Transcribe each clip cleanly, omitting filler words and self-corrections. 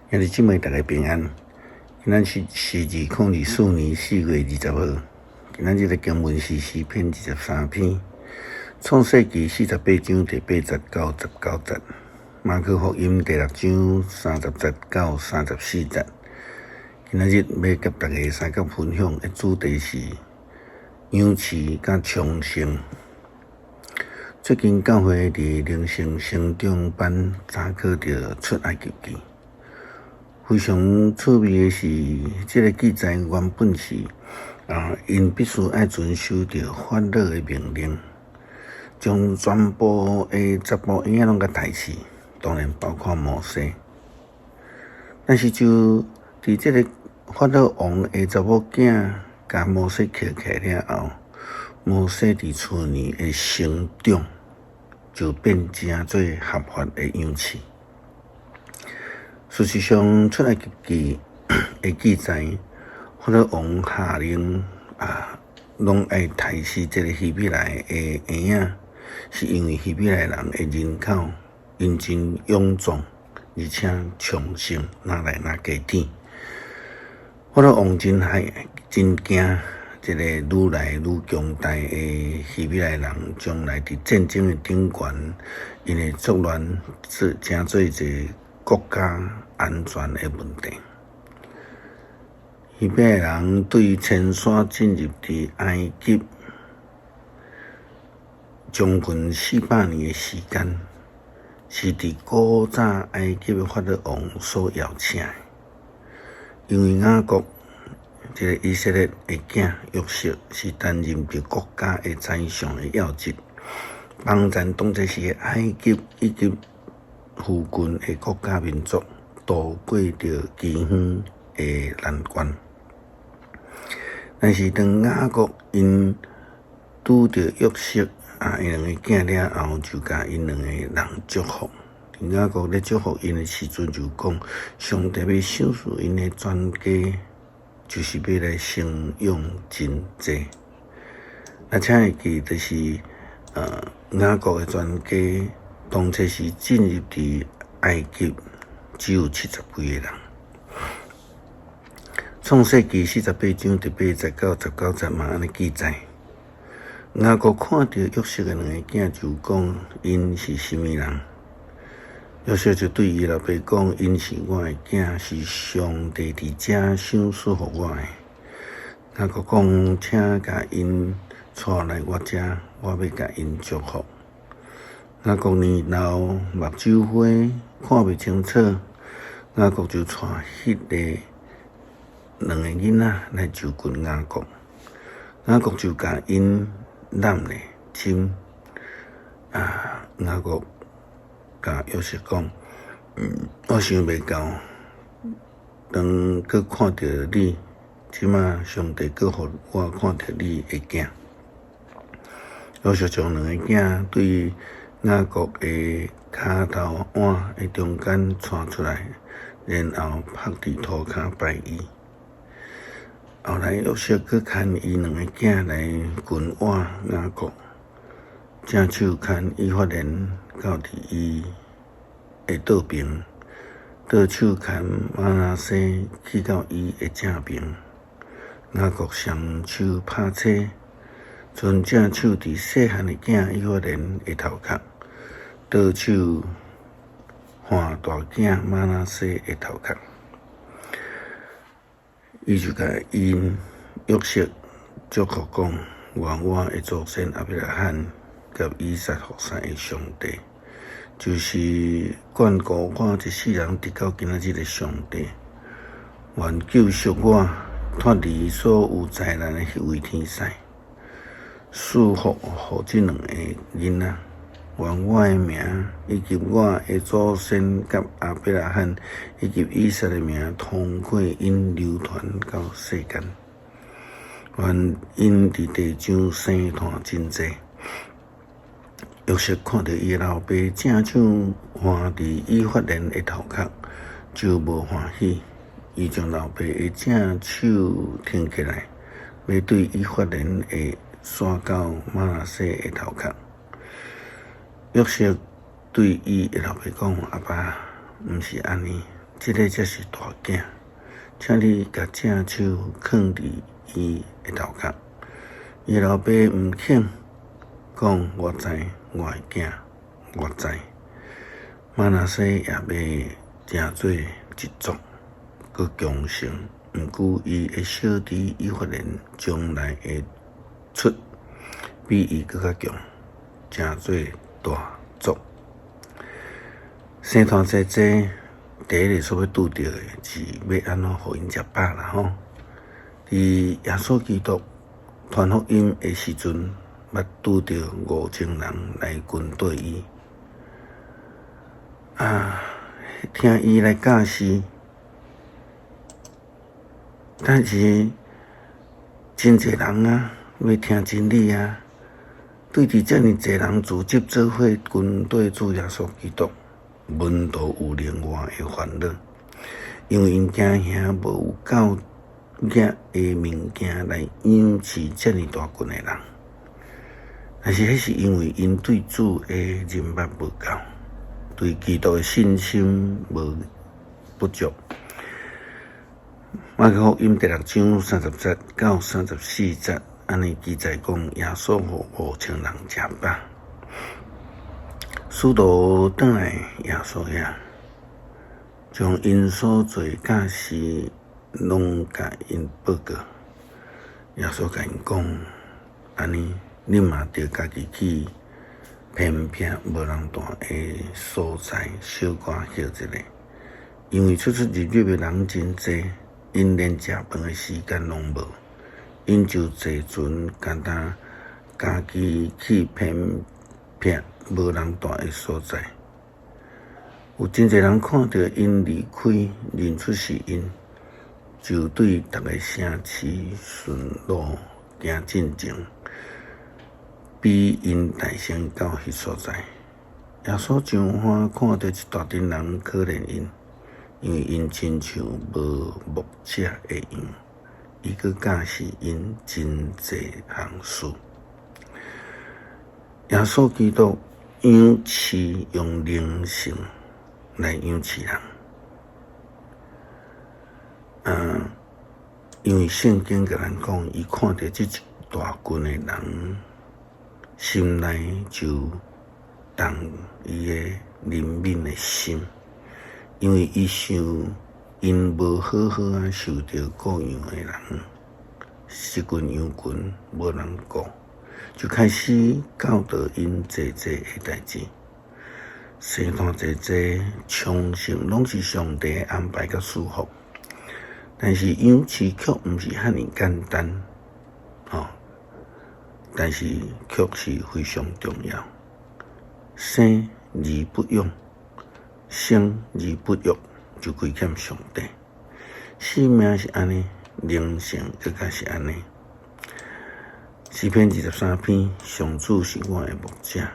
兄弟姊妹，大家平安。今仔日是2024年4月20號。今仔日的經文是詩篇23篇，創世記48章第8節到19節，馬可福音第六章30節到34節。今仔日欲佮大家相佮分享的主題是仰視佮昌盛。最近教會佇靈性成長班查考著出埃及記。非常趣味的是，這个記載原本是啊，𪜶必須愛遵守著法老的命令，將全部的查埔嬰仔攏共刣死，當然包括摩西。但是就佇這个法老王的查某囝共摩西抾起來了後，摩西佇厝內的成長就變成做合法的養飼。事實上，出埃及記的記載，法老王下令啊，攏愛刣死這个希伯來的嬰仔，是因為希伯來人的人口𪜶真勇壯，而且昌盛，若來若加添。法老王真害真驚，這个愈來愈強大的希伯來人，將來佇戰爭的頂懸，𪜶會作亂，做成做一個國家安全的問題。希伯來人對遷徙進入佇埃及將近400年的時間，是佇古早埃及的法老王所邀請的。因為雅各這个以色列的囝約瑟是擔任著國家的宰相的要職，幫贊當陣時的埃及以及附近的國家民族渡過著饑荒的難關。但是當雅各𪜶拄著約瑟啊，𪜶兩个囝了後，就共𪜶兩个人祝福。雅各咧祝福𪜶的時陣，就講上帝欲賞賜𪜶的全家，就是欲來生養真濟。啊，請會記，就是雅各的全家當初是進入佇埃及，只有70幾个人。創世記48章第8節到19節嘛按呢記載。雅各看著約瑟的兩个囝，就講𪜶是啥物人？約瑟就對伊老爸講：𪜶是我的囝，是上帝佇遮賞賜予我的。雅各講：請共𪜶帶來我遮，我欲共𪜶祝福。雅各年老，目睭花，看袂清楚。雅各就帶彼个兩个囡仔來就近雅各，雅各就共𪜶攬咧親。啊，雅各共約瑟講：我想袂到，當閣看著你，這馬上帝閣予我看著你的囝。約瑟將兩个囝對雅各的跤頭腕的中間帶出來，然後伏佇塗跤拜伊。後來約瑟閣牽伊兩个囝來近倚雅各，正手牽以法蓮到佇伊的倒爿，倒手牽瑪拿西去到伊的正爿。雅各雙手拍車，賰正手佇細漢的囝以法蓮的頭殼，倒手挽大囝瑪拿西的頭殼。伊就共𪜶約瑟祝福講：願我的祖先亞伯拉罕佮以撒服侍的上帝，就是眷顧我一世人直到今仔日的上帝，願救贖我脫離所有災難的彼位天使，賜福予這兩个囡仔。願我的名以及我的祖先佮亞伯拉罕以及以撒的名，通過𪜶流傳到世間。願𪜶佇地上生湠真濟。約瑟看著伊的老爸正手挽佇以法蓮的頭殼，就無歡喜。伊將老爸的正手挺起來，欲對以法蓮的徙到瑪拿西的頭殼。約瑟對伊的老爸講：阿爸，毋是按呢，這个才是大囝，請你共正手囥佇伊的頭殼。伊老爸毋肯，講我知，我的囝，我知。瑪拿西也欲成做一族，閣強盛。毋過伊的小弟以法蓮將來會出比伊閣較強，成做大族。生湠濟濟，第一个所欲拄著的是欲按怎予𪜶食飽啦吼。佇耶穌基督傳福音的時陣，捌拄著5000人來跟綴伊，啊，聽伊來教示，但是真濟人啊，欲聽真理啊，對佇遮爾濟人組織做伙跟綴主耶穌基督，門徒有另外的煩惱，因為𪜶驚嚇無有夠額的物件來養飼遮爾大群的人，但是彼是因為𪜶對主的認捌無夠，對基督的信心無不足。馬可福音第六章37到34節，按呢記載講，耶穌予5000人食飽。使徒轉來耶穌遐，將𪜶所做教示攏共𪜶報告。耶穌共𪜶講：按呢，恁嘛著家己去偏僻無人蹛的所在，小可歇一下，因為出出入入的人真濟，𪜶連食飯的時間攏無，𪜶就坐船，干焦家己去偏僻無人蹛的所在。有真濟人看著𪜶離開，認出是𪜶，就對逐个城市順路行進前，比𪜶代先到彼所在。耶穌上岸看著一大陣人可憐𪜶，因為𪜶親像無牧者的羊，伊閣教示𪜶真濟項事。耶穌基督養飼用靈性來養飼人，啊，因為聖經共咱講，伊看著這一大群的人，心內就動伊的憐憫的心，因為伊想𪜶無好好仔受著顧養的人，這群羊群無人顧，就開始教導𪜶濟濟的代誌。生湠濟濟，相信攏是上帝安排佮祝福，但是養飼卻毋是遐爾簡單，吼！但是卻是非常重要。生而不養，生而不育，就虧欠上帝。生命是按呢，靈性閣較是按呢。詩篇23篇，上主是我的牧者，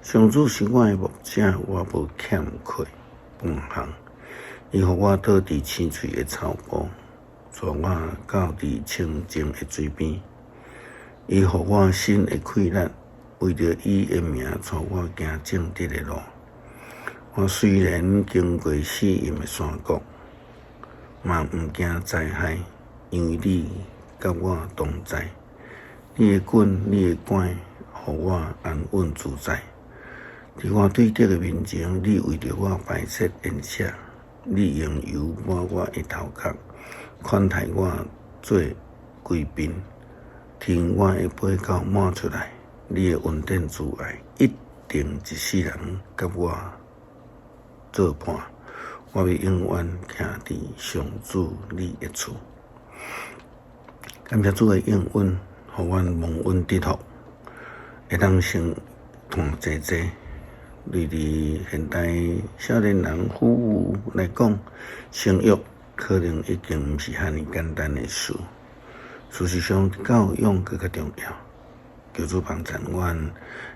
上主是我的牧者，我無欠缺半項。伊予我倒佇青翠的草埔，帶我到佇清靜的水邊。伊予我心的氣力，為著伊的名帶我行正直的路。我雖然經過死蔭的山谷，嘛毋驚災害，因為你佮我同在。你的棍，你的拐，予我安穩自在。佇我對敵的面前，你為著我擺設筵席，你用油抹我的頭殼，款待我做貴賓，天我的杯到滿出來。你的恩典慈愛一定一世人佮我做伴，我欲永遠徛佇上主你的厝。感謝主的應允，予阮蒙恩得福，會當生湠濟濟。對佇現代少年人夫婦來講，生育可能已經毋是遐爾簡單的事。事實上，教養閣較重要。求主幫贊阮，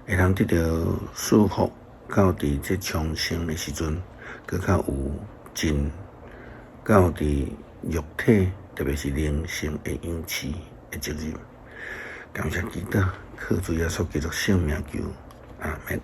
會當得著祝福，到佇這重生的時陣，閣較有盡到佇肉體，特別是靈性的養飼的責任。感謝基督，靠主耶穌基督聖名求，阿們。